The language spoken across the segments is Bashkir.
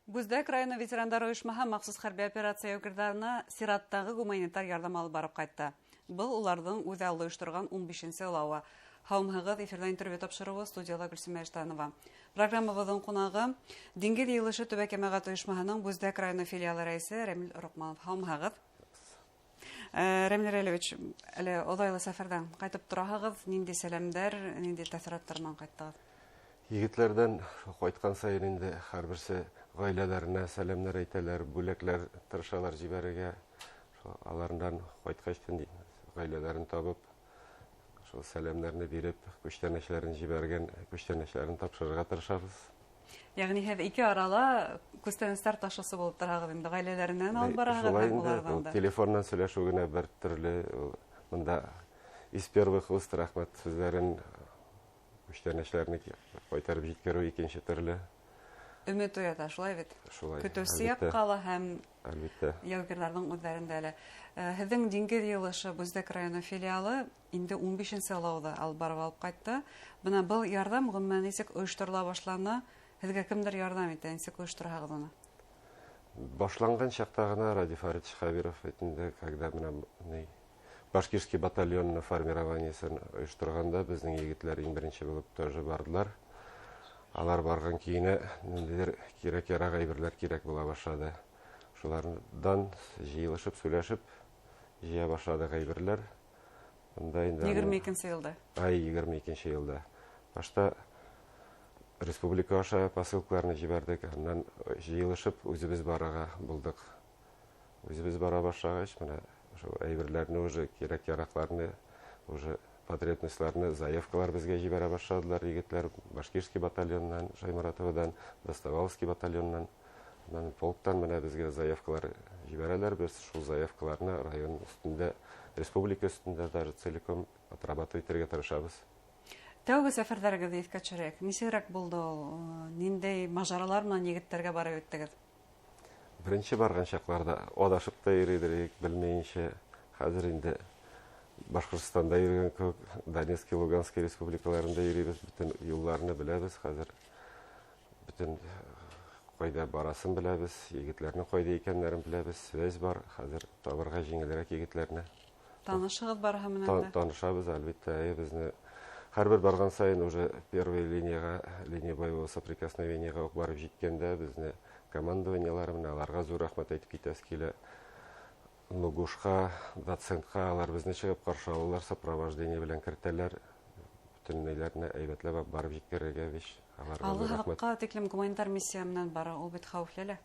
Бүздәк районы ветерандар ойошмаһы махсус хәрби операция яугирҙарына сираттағы гуманитар ярҙам алып барып ҡайтты. Был уларҙың үҙ алды ойошторған 15-нсе ылауы. Һаумыһығыҙ, эфирҙа интервью тапшырыуы, студияла Гөлсөмә Иштанова. Программабыҙҙың ҡунағы Диңгеҙ йыйылышы төбәк йәмәғәт ойошмаһының Бүздәк районы филиалы рәйесе Рәмил Роҡманов. Һаумыһығыҙ. Рәмил Рәйлевич, әле оҙайлы сәфәрҙән ҡайтып тораһығыҙ, ниндәй сәләмдәр, ниндәй тәьҫораттар менән ҡайттығыҙ? Егетләрҙән ҡайтҡан сайын инде һәр берсе ғаиләләренә сәләмдәр әйтәләр, бүләкләр тырышалар ебәрергә. Шул аларҙан ҡайтҡас ғаиләләрен табып, шул сәләмдәрне биреп, күстәнәсләрен ебәргән, күстәнәсләрен тапшырырға тырышабыҙ. Йәғни һеҙ ике арала күстәнәстәр ташыусы булып тораһығыҙ инде, ғаиләләренән алып бараһығыҙ Шулай һәм инде, уларҙан ул да. Телефоннан һөйләшеү генә бер төрлө, ул бында из первых уст рәхмәт сүҙҙәрен, күстәнәсләрне ҡайтарып еткереү икенсе төрлө. Өмөт уята, шулай бит? Шулай, Көтөүсе әлбиттә. яҡҡа ла һәм Әлбиттә. яугирҙарҙың үҙҙәрендә әле. Һеҙҙең Диңгеҙ йыйылышы Бүздәк районы филиалы инде 15-нсе ылауҙы алып барып алып ҡайтты. Бына был ярҙам ғөмүмән нисек ойошторола башланы? Һеҙгә кемдер ярҙам итә, нисек ойоштораһығыҙ уны? Башланған чакта гына Радий Фаридович Хабиров әйтте, когда бына ни Башкирский батальон формированиесен ойошторғанда беҙҙең егетләр иң беренсе булып тоже бардылар. Алар барған кейенә ниндәйҙер кирәк-яраҡ әйберләр кирәк була башланы. Шуларҙан йыйылышып, һөйләшеп йыя башланыҡ әйберләр. Бында инде 22-нсе йылда. Ай, 22-нсе йылда. Башта республика аша посылкаларны ебәрҙек, аннан йыйылышып үҙебеҙ барырға булдыҡ. Үҙебеҙ бара башлағас, бына шул әйберләрне уже кирәк-яраҡларны, уже потребностьларны, заявкалар беҙгә ебәрә башладылар егетләр Башкирский батальоннан, Шайморатовадан, Достоваловский батальоннан, аннан полктан менә беҙгә заявкалар ебәрәләр. Беҙ шул заявкаларны район өҫтөндә, республика өҫтөндә даже целиком отрабатывать итергә тырышабыҙ. Тәүге сәфәрҙәрегеҙҙе иҫкә төшөрәйек. Нисегерәк булды ул? Ниндәй мажаралар менән егеттәргә барып еттегеҙ? Беренсе барған чаҡларҙа аҙашып та йөрөйҙөр, белмәйенсә. Хәҙер инде Башҡортостанда йөрөгән кеүек, Донецкий, Луганский республикаларында йөрөйбөҙ, бөтөн юлларны беләбеҙ. Хәҙер бөтөн ҡайҙа барасын беләбеҙ, егетләрнең ҡайҙа икәннәрен беләбеҙ, связь бар. Хәҙер табырға еңелерәк егетләрне. Танышығыҙ барыһы менән дә? Танышабыҙ, әлбиттә, әйе, беҙҙе һәр бер барған сайын уже первая линияға, линия боевого соприкосновениеға уҡ барып еткәндә беҙҙе командованиелар менән аларға ҙур рәхмәт әйтеп китәсе килә. Нугушҡа, доцентҡа алар беҙҙе сығып ҡаршы алалар, сопровождение белән кертәләр. Бөтөн нәйләренә әйбәтләп барып еткерергә биш. Аларға Алғы ҙур рәхмәт. һыҙыҡҡа тиклем гуманитар миссия менән бара, ул бит хәүефле лә.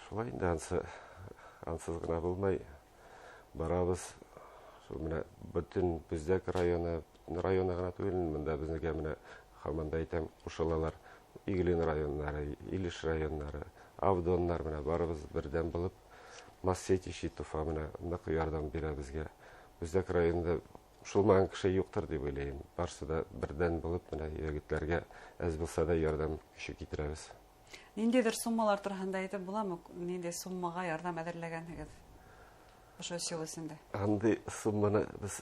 Шулай инде, ансыҙ ғына булмай. Барабыҙ. Шул менә бөтөн Бүздәк районы, бөтөн районы ғына түгел, бында беҙгә менә һаман да әйтәм, ҡушылалар. Иглин районнары, Илеш районнары, Авдоннар менә барыбыҙ берҙәм булып, Массети Щитова менә ныҡ ярҙам бирә беҙгә. Бүздәк районында ҡушылмаған кеше юҡтыр тип уйлайым. Барысы да берҙән булып, менә егетләргә әҙ булһа да ярҙам көсө китерәбеҙ. Ниндәйҙер суммалар тураһында әйтеп буламы? Ниндәй суммаға ярҙам әҙерләгәнһегеҙ ошо өс йыл эсендә? Андый сумманы беҙ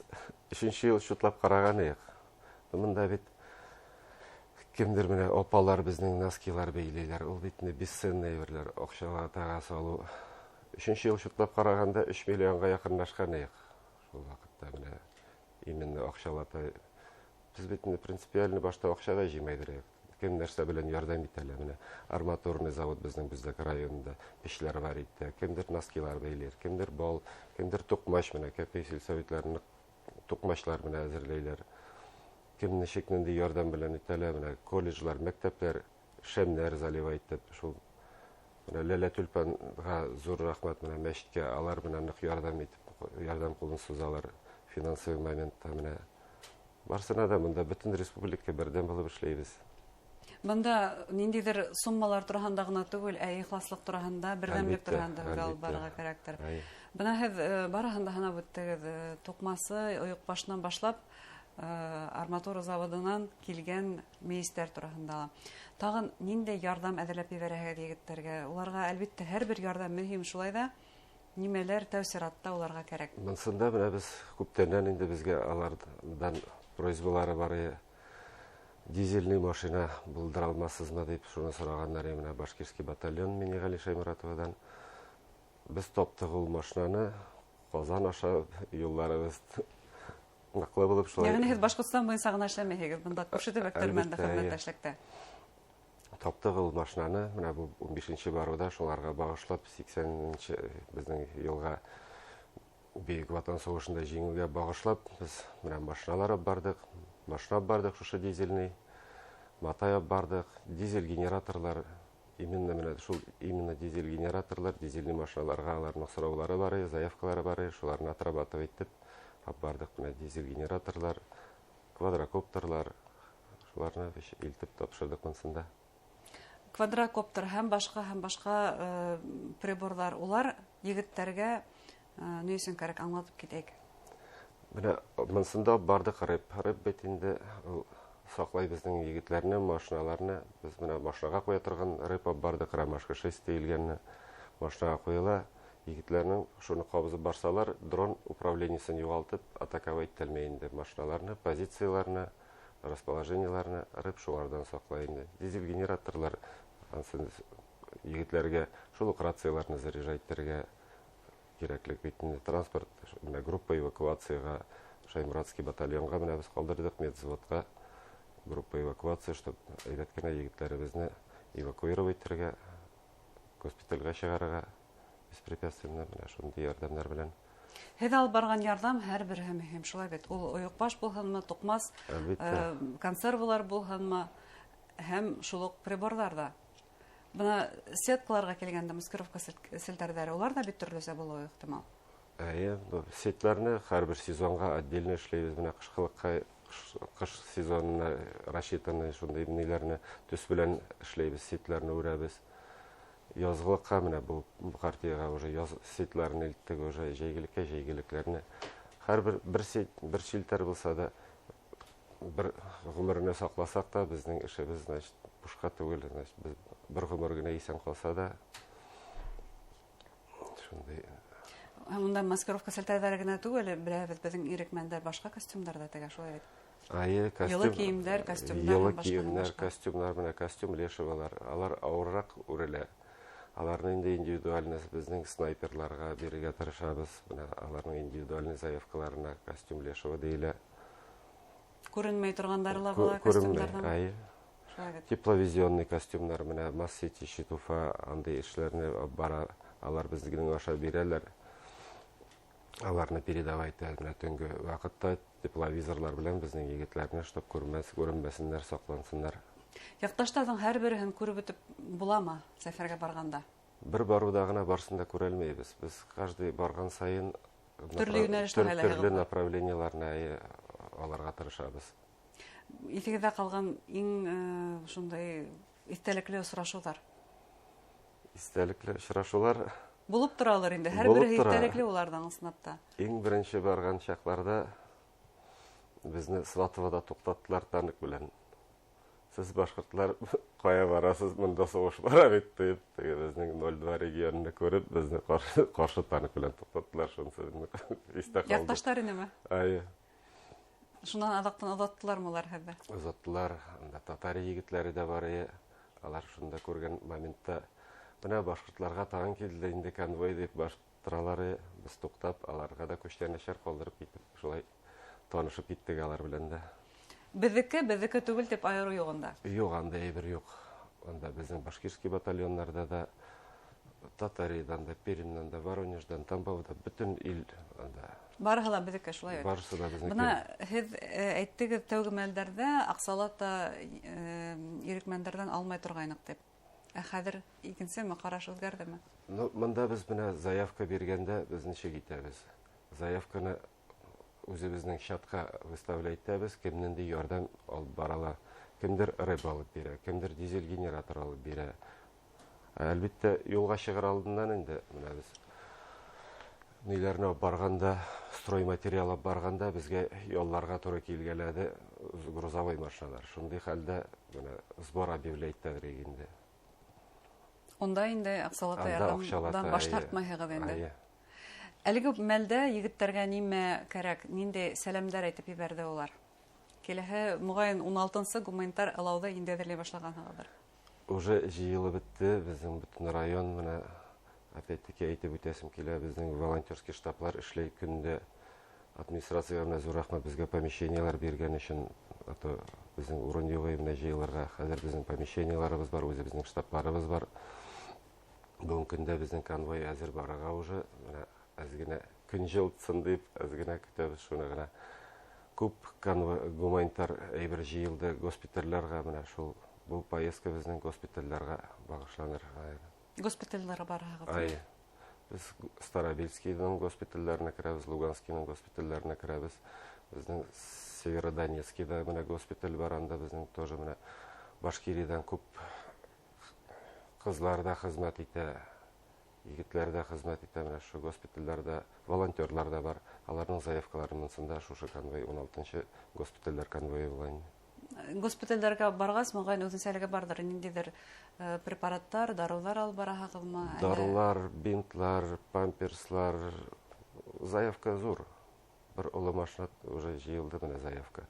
өсөнсө йыл шутлап ҡараған инек. Бында бит кемдер менә апалар беҙҙең носкилар бәйләйләр, ул бит инде бесценный әйберләр, аҡсалатаға салыу. Өсөнсө йыл шутлап ҡарағанда өс миллионға яҡынлашҡан инек. Шул ваҡытта менә именно аҡсалата. Беҙ бит инде принципиально башта аҡса ҙа йыймайҙыр инек. Кем нәрсә белән ярҙам итә лә, менә арматурный завод беҙҙең Бүздәк районында эшләр бар итә. Кемдер носкилар бәйләр, кемдер бал, кемдер туҡмаш, менә Кәпәй сельсоветларының туҡмашлар менә әҙерләйләр. Кем нисек ниндәй ярҙам белән итә лә, менә колледжлар, мәктәптәр шәмнәр заливать итеп, шул менә Ләлә Тюльпанға ҙур рәхмәт, менә мәсеткә алар менә ныҡ ярҙам итеп, ярҙам ҡулын сузалар финансовый моментта менә. Барсына да бында бөтөн республика берҙәм булып эшләйбеҙ. Бында ниндәйҙер суммалар тураһында ғына түгел, ә ихласлыҡ тураһында, берҙәмлек Әлбиттә, тураһында һүҙ алып әлбиттә. барырға кәрәктер. Әй. Бына һеҙ барыһын да һанап үттегеҙ, туҡмасы, ойоҡбашынан башлап, арматура заводынан килгән мейестәр тураһында ла. Тағын ниндәй ярҙам әҙерләп ебәрәһегеҙ егеттәргә? Уларға, әлбиттә, һәр бер ярҙам мөһим, шулай ҙа нимәләр тәү сиратта уларға кәрәк? Бынсында бына беҙ күптәннән инде беҙгә аларҙан просьбалары бар. Дизельный машина булдыра алмассызмы дип шуны сораганнар менә Башкирский батальон Минигали Шаймуратовадан. Без таптык ул машинаны, Казан аша юлларыбыз ныклы булып шулай. Ягъни һеҙ Башҡортостан буйынса ғына эшләмәйһегеҙ, бында күрше төбәктәр менән дә хеҙмәттәшлектә. Таптыҡ ул машинаны, менә бу 15-нче барыуда шуларга багышлап 80-нче безнең елга Бөек Ватан сугышында җиңүгә багышлап без менә машиналар алып бардык, машина алып бардык шушы дизельный, матай алып бардык, дизель генераторлар, именно менә шул именно дизель генераторлар, дизельный машиналарга аларның сораулары бар, заявкалары бар, шуларны отрабатывать итеп алып бардык. Менә дизель генераторлар, квадрокоптерлар, шуларны илтеп тапшырдык монсында. Квадрокоптер һәм башка приборлар, улар егеттәргә ни өсөн кәрәк, аңлатып китәйек. Менә монсында бардык рэп. Рэп бит инде ул саклай безнең егетләрне, машиналарны. Без менә машинага куя торган рэп алып бардык, Ромашка 6 диелгәнне машинага куела. Егетләрнең шуны кабызып барсалар, дрон управлениесен югалтып, атаковать ителмәй инде машиналарны, позицияләрне, расположениеләрне рэп шулардан саклай инде. Дизель генераторлар ансын егетләргә шул ук рацияләрне заряжать итәргә кирәклек бит инде. Транспорт, менә группа эвакуацияга, Шаймуратский батальонга менә без калдырдык, медвзводка группа эвакуация, чтоб әйбәт кенә егетләребезне эвакуировать итәргә, госпитальгә чыгарырга беспрепятственно, менә шундый ярдәмнәр белән. Һеҙ алып барған ярҙам һәр береһе мөһим, шулай бит. Ул ойоҡбаш булһынмы, туҡмас, консервалар булһынмы, һәм шул уҡ приборҙар ҙа. Бына сеткаларға килгәндә маскировка селтәрҙәре, улар ҙа бит төрлөсә булыуы ихтимал. Әйе, сетләрне һәр бер сезонға отдельно эшләйбеҙ. Бына ҡышҡылыҡҡа, ҡыш сезонына рассчитанный шундай ниләрне төҫ белән эшләйбеҙ, сетләрне үрәбеҙ. Язғылыҡҡа менә был партияға уже яз сетләрен илттек, уже җәйгелеккә җәйгелекләрне. Һәр бер сет, бер челтәр булса да, бер гомерне сакласак та, безнең эшебез, значит, бушка түгел, значит, без бер гомер генә исән калса да, шундый. Һәм унда маскировка селтәрҙәре генә түгел, беләбеҙ, беҙҙең ирекмәндәр башҡа костюмдар ҙа тегә, шулай бит. Айы, костюм, Йылы кейемдәр, костюмдар йылы һәм башҡа, кейемдәр, башҡа. костюмдар, менә костюм лешевалар, алар авыррак үрелә. Аларны инде индивидуально безнең снайперларга бирергә тырышабыз. Менә аларның индивидуальный заявкаларына костюм лешева диелә. Күренмәй торғандары ла була Күренмәй, костюмдарҙан. айы. Шулай бит. Тепловизионный костюмнар, менә Масс-сети, Щитуфа, андый эшләрне бара, алар безнең аша бирәләр. Аларны передавать итә, менә төнге вакытта тепловизорлар белән безнең егетләрне, чтоб күренмәсеннәр, саклансыннар. Яҡташтарҙың һәр береһен күреп бөтөп буламы сәфәргә барғанда? Бер барыуда ғына барысын да күрә алмайбыҙ. Беҙ каждый барған сайын Төрлө йүнәлештә һайлайһығыҙ. төрлө направлениеларны алырға тырышабыҙ. Иҫегеҙҙә ҡалған иң шундай иҫтәлекле осрашыуҙар? Иҫтәлекле осрашыулар Булып торалыр инде. Һәр Булып береһе тора. иҫтәлекле уларҙың ысынлап та. Иң беренсе барған чаҡларҙа беҙҙе Сватовода туҡтаттылар танк белән. Сез башҡортлар ҡая барасыз, бында һуғыш бара бит дип, теге беҙҙең ноль два регионын күреп, беҙҙе ҡаршы танк белән туҡтаттылар, шунысы иҫтә ҡалды. Яҡташтар инеме? Әйе. Шунан аҙаҡтан оҙаттылармы улар һеҙҙе? Оҙаттылар. Анда татар егетләре дә бар ине. Алар шунда күргән моментта бына башҡортларға тағын килде инде конвой дип баш торалар ине. Беҙ туҡтап, аларға да күстәнәстәр ҡалдырып китеп, шулай танышып киттек алар белән дә. Беҙҙеке, беҙҙеке түгел тип айырыу юҡ унда? Юҡ, анда әйбер юҡ. Анда беҙҙең башкирский батальоннарҙа да, Татаридан да, Пермьнән дә, Воронеждан, Тамбовда бөтөн ил анда. Барыһы ла беҙҙеке, шулай бит? Барыһы ла беҙҙеке. Бына һеҙ әйттегеҙ тәүге мәлдәрҙә аҡсалата ирекмәндәрҙән алмай торғайныҡ тип. Ә хәҙер икенсеме, ҡараш үҙгәрҙеме? Ну, бында беҙ бына заявка биргәндә беҙ нисек итәбеҙ? Заявканы үҙебеҙҙең чатҡа выставлять итәбеҙ, кем ниндәй ярҙам алып бара ала, кемдер рэп алып бирә, кемдер дизель генератор алып бирә. Әлбиттә, юлға сығыр алдыннан инде менә беҙ ниләрне алып барғанда, стройматериал алып барғанда беҙгә ялларға тура килгәләде грузовой машиналар. Шундай хәлдә менә сбор объявлять итәләр инде. Унда инде аҡсалата Анда ярҙамдан аҡсалата, баш әйе. тартмайһығыҙ инде. Әйе. Әлеге мәлдә егеттәргә нимә кәрәк, ниндәй сәләмдәр әйтеп ебәрҙе улар? Киләһе, моғайын, 16-нсы гуманитар ылауҙы инде әҙерләй башлағанһығыҙҙыр. Уже йыйылып бөттө, беҙҙең бөтөн район менә, опять-таки әйтеп үтәсем килә, беҙҙең волонтерский штаблар эшләй көндә. Администрацияға менә ҙур рәхмәт беҙгә помещениелар биргән өсөн, а то беҙҙең урын юҡ ине менә йыйылырға. Хәҙер беҙҙең помещениеларыбыҙ бар, үҙебеҙҙең штабларыбыҙ бар. Бөгөн көндә беҙҙең конвой әҙер барырға уже, менә әҙ генә көн йылытсын тип, әҙ генә көтәбеҙ шуны ғына. Күп конвой, гуманитар әйбер йыйылды госпитальләргә, менә шул был поездка беҙҙең госпитальләргә бағышланыр. Госпитальләргә бараһығыҙ? Ай. Беҙ Старобельскийҙың госпитальләренә керәбеҙ, Луганскийның госпитальләренә керәбеҙ. Беҙҙең Северодонецкийҙа менә госпиталь бар, анда беҙҙең тоже менә Башкириҙән күп ҡыҙлар ҙа хеҙмәт итә, егетләр ҙә хеҙмәт итә. Менә шул госпитальләрҙә волонтерлар ҙа бар. Аларҙың заявкалары мынсында шушы конвой 16-нчы госпитальләр конвойы була инде. Госпитальдәргә барғас, моғайын, үҙенсәлеге барҙыр, ниндәйҙер препараттар, дарыуҙар алып бараһығыҙмы? Әллә? Дарыулар, бинтлар, памперслар, заявка ҙур. Бер оло машина уже йыйылды менә заявка.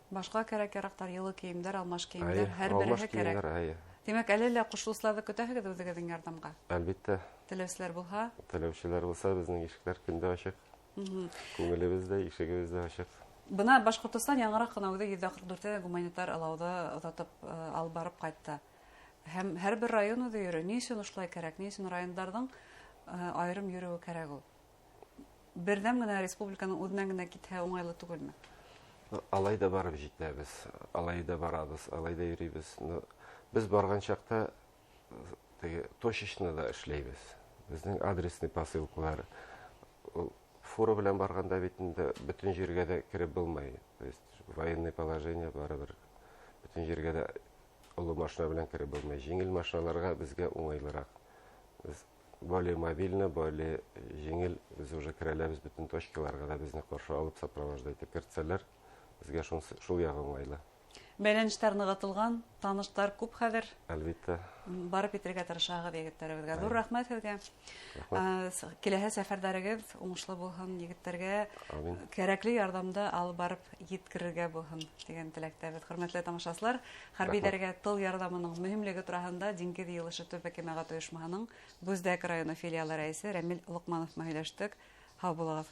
Башҡа кәрәк-яраҡтар, йылы кейемдәр, алмаш кейемдәр, Әйе, һәр алмаш береһе кәрәк. кейемдәр, әйе. Тимәк, әле лә ҡушылыусыларҙы көтәһегеҙ үҙегеҙҙең ярҙамға? Әлбиттә. Теләүселәр булһа? Теләүселәр булһа, беҙҙең ишектәр көндә асыҡ. Күңелебеҙ ҙә, ишегебеҙ ҙә асыҡ. Бына Башҡортостан яңыраҡ ҡына үҙе 144 гуманитар ылауҙы оҙатып алып барып ҡайтты. Һәм һәр бер район үҙе йөрөй. Ни өсөн ошолай кәрәк? Ни өсөн райондарҙың айырым йөрөүе кәрәк ул? Берҙәм генә республиканың үҙенән генә китһә уңайлы түгелме? Алай ҙа барып етәбеҙ, алай ҙа барабыҙ, алай ҙа йөрөйбөҙ. Но беҙ барған саҡта теге точечно да эшләйбеҙ. Беҙҙең адресный посылкалар. Ул фура белән барғанда бит инде бөтөн ергә дә кереп булмай. То есть военное положение барыбер бөтөн ергә дә оло машина белән кереп булмай. Еңел машиналарға беҙгә уңайлыраҡ. Беҙ более мобильно, более еңел, беҙ уже керәләбеҙ бөтөн точкаларға да, беҙҙе ҡаршы алып сопровождать итеп кертсәләр, беҙгә шул яғы уңайлы. Бәйләнештәр нығытылған, таныштар күп хәҙер. Әлбиттә. Барып етергә тырышағыҙ егеттәребеҙгә. Ҙур Әйе. рәхмәт һеҙгә. Рәхмәт. Киләһе сәфәрҙәрегеҙ уңышлы булһын егеттәргә. Амин. Кәрәкле ярҙамды алып барып еткерергә булһын тигән теләктәбеҙ. Хөрмәтле тамашасылар, хәрбиҙәргә тыл ярҙамының мөһимлеге тураһында Диңгеҙ йыйылышы төбәк йәмәғәт ойошмаһының Бүздәк районы филиалы рәйесе Рәмил Лоҡманов менән һөйләштек. Һау булығыҙ.